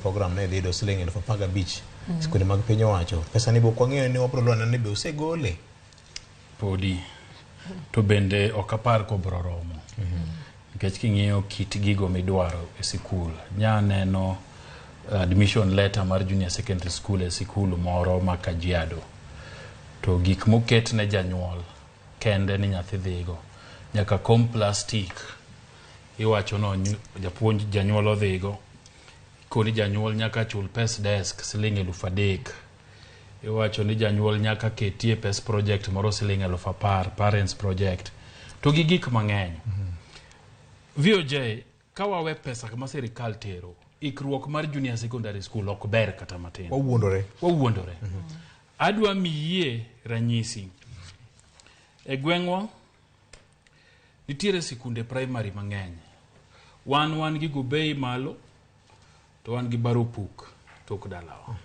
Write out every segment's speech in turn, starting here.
program ne dhi yudo siling 15,000 sikunde mag piny owacho. Pesa ni be ok wang'eyo ni wabro lwana ni be osegole. Podi. To bende ok apar kobro romo. Nikech king'iyo kit gigo midwaro e sikul, nya neno admission letter mar junior secondary school e sikul moro ma Kajiado. To gik moket ne janyuol kende ni nyathi dhigo. Nyaka kom plastic iwacho no japuonj janyuol odhigo. Koni janyuol nyaka chul pes desk siling 3,000. Iwacho ni janyuol nyaka ketie pes project moro siling 10,000, parents project. To gi gik mang'eny. VOJ, ka wawe pesa ma sirikal tero, ikruok mar junior secondary school ok ber kata matin. Wawuondore. Wawuondore. Adwa miyie ranyisi. E gweng'wa, nitiere sikunde primary mang'eny. Wan gi Gobei malo, to wan gi Baropuk tok dalawa.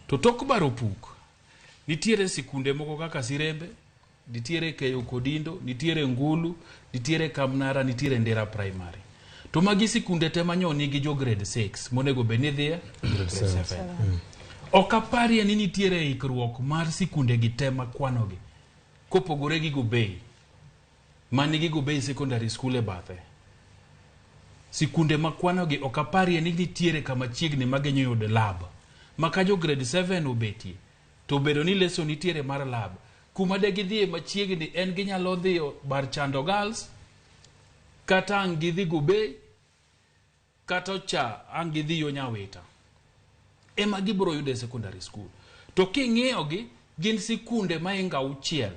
To tok Baropuk, nitiere sikunde moko kaka Sirembe, nitiere Keyo Kodindo, nitiere Ngulu, nitiere Kamnara, nitiere Ndera Primary. To magi sikunde te manyo nigi jo grade 6 monego bed ni dhiye grade 7. Ok aparie ni nitiere ikruok mar sikunde gi te makwanogi kopogore gi Gobei manigi Gobei Secondary School e bathe. Sikunde makwanogi ok aparie ni nitiere kama chiegni ma ginyalo yudo lab. Ma ka jo grade 7 obetie, to bedo ni lesson nitiere mar lab. Kuma de gidhiye machiegni en ginyalo dhiyo Bar Chando Girls, kata ang' gidhi Gobei, kata cha ang' gidhi yo Nyawita. Ema gibiro yudo e secondary school. To king'iyogi, gin sikunde maingo 6.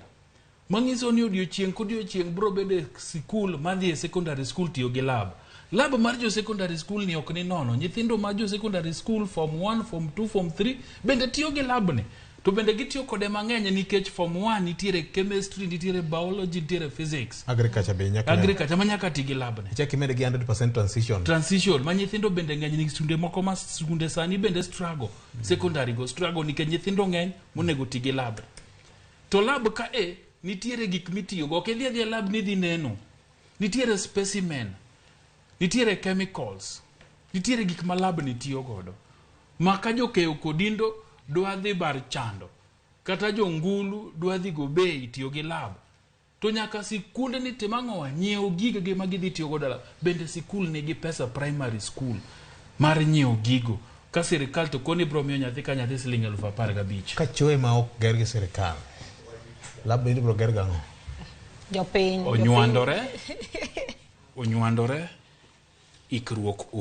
Manyiso ni odiochieng' kodiochieng' biro bedo e sikul madhi e secondary school tiyo gi lab. Lab mar jo secondary school ni ok ni nono. Nyithindo ma jo secondary school form 1, form 2, form 3 bende tiyo gi lab ni. To bende gitiyo kode mang'eny nikech form 1 nitiere chemistry, nitiere biology, nitiere physics. Agriculture be nyaka. Agriculture ma nyaka ti gi lab ni. Ichak imed gi 100% transition. Transition ma nyithindo bende ng'eny ni skunde moko ma skunde sani bende struggle. Secondary go struggle nikech nyithindo ng'eny monego ti gi lab. To lab ka e nitiere gik mitiyogo. Ok idhi adhiya lab ni idhi neno. Nitiere specimen, nitiere chemicals, nitiere gik ma lab ni tiyo godo. Ma ka jokeyo kodindo dwa dhi Bar Chando, kata jo Ngulu dwa dhi Gobei tiyo gi lab, to nyaka sikunde ni tim ang'owa nyiew gigegi ma gidhi tiyo godo lab. Bende sikul nigi pesa primary school mar nyiewo gigo. Ka sirikal to koni bro miyo nyathi ka nyathi siling 15,000. Ka choe ma ok ger gi sirikal, lab ni ibiro ger gang'o? Jopiny. Onywandore, onywandore, ikruok.